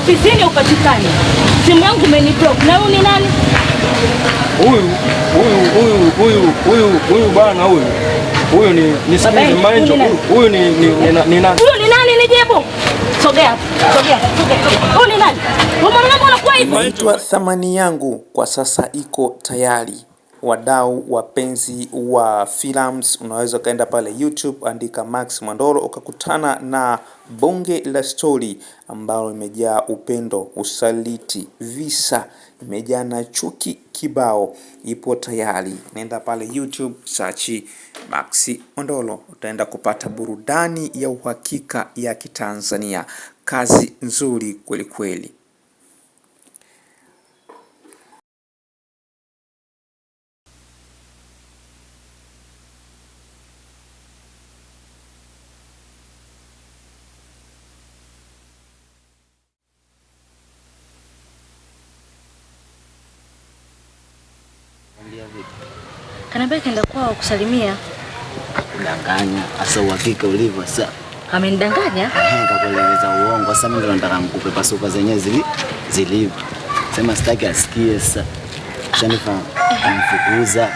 Ofisini upatikani. Simu yangu umeniblock. Na huyu ni nani? Huyu huyu huyu huyu huyu huyu bwana huyu. Huyu ni Baba sikilize yangu, Maenjo, huyu ni nani? huyu ni nani? Huyu ni nani nijibu? Sogea. Sogea. Sogea. Huyu ni nani? Wewe mwanangu unakuwa hivi? Inaitwa Thamani Yangu kwa sasa iko tayari. Wadau wapenzi wa films, unaweza ukaenda pale YouTube, andika Max Mwandolo ukakutana na bonge la stori ambalo imejaa upendo, usaliti, visa, imejaa na chuki kibao. Ipo tayari, nenda pale YouTube search Max Mwandolo, utaenda kupata burudani ya uhakika ya Kitanzania. Kazi nzuri kweli kweli. Kaniambia kaenda kwao kusalimia. Kudanganya hasa uhakika ulivyo sasa. Amenidanganya? Ehe, kakueleza uongo. Sasa mimi ndo nataka nikupe pasuka zenyewe zilivyo. Sema sitaki asikie sasa. Shanifa kamfukuza.